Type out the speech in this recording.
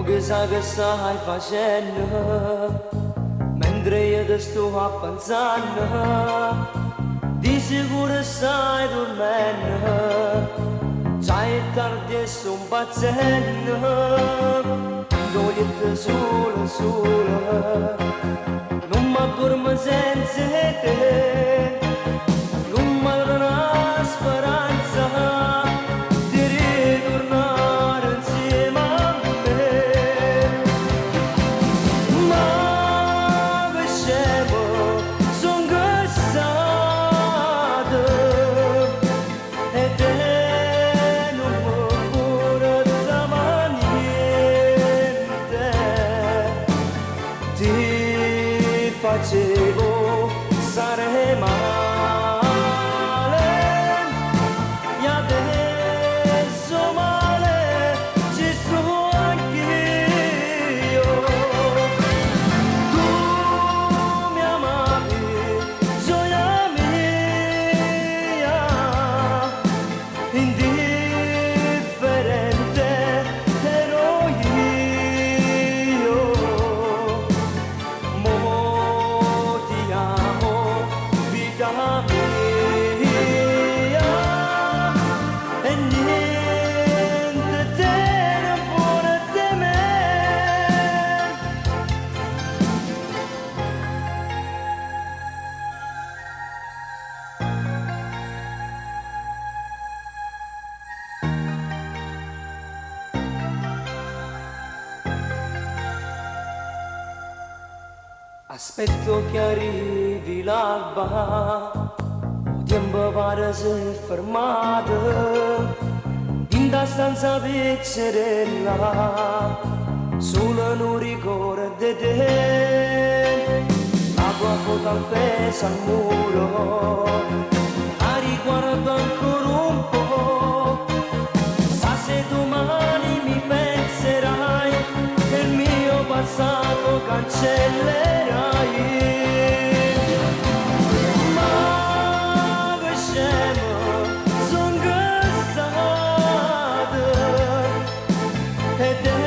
Mo che sa che stai facendo, mentre io ti sto a pensando, di sicuro stai dormendo, già è tardi e sto impazzendo, voglio solo, solo, non mi dormo senza te, non mi dà una speranza di ritornare insieme a me. Ma che scemo son stato e te non mi importava niente. Ti facevo stare male e adesso male ci sto anch'io. Tu mi amavi, gioia mia, indifferente ero io. Mo ti amo, vita mia, e niente te ne importa di me. Aspetto che arrivi l'alba, il tempo pare si è fermato, in da stanza piccerella, solo un ricordo di te, la tua foto appesa al muro, la riguardo ancora un po', sa se domani mi penserai, e il mio passato cancellerai. Ma che scemo son stato e te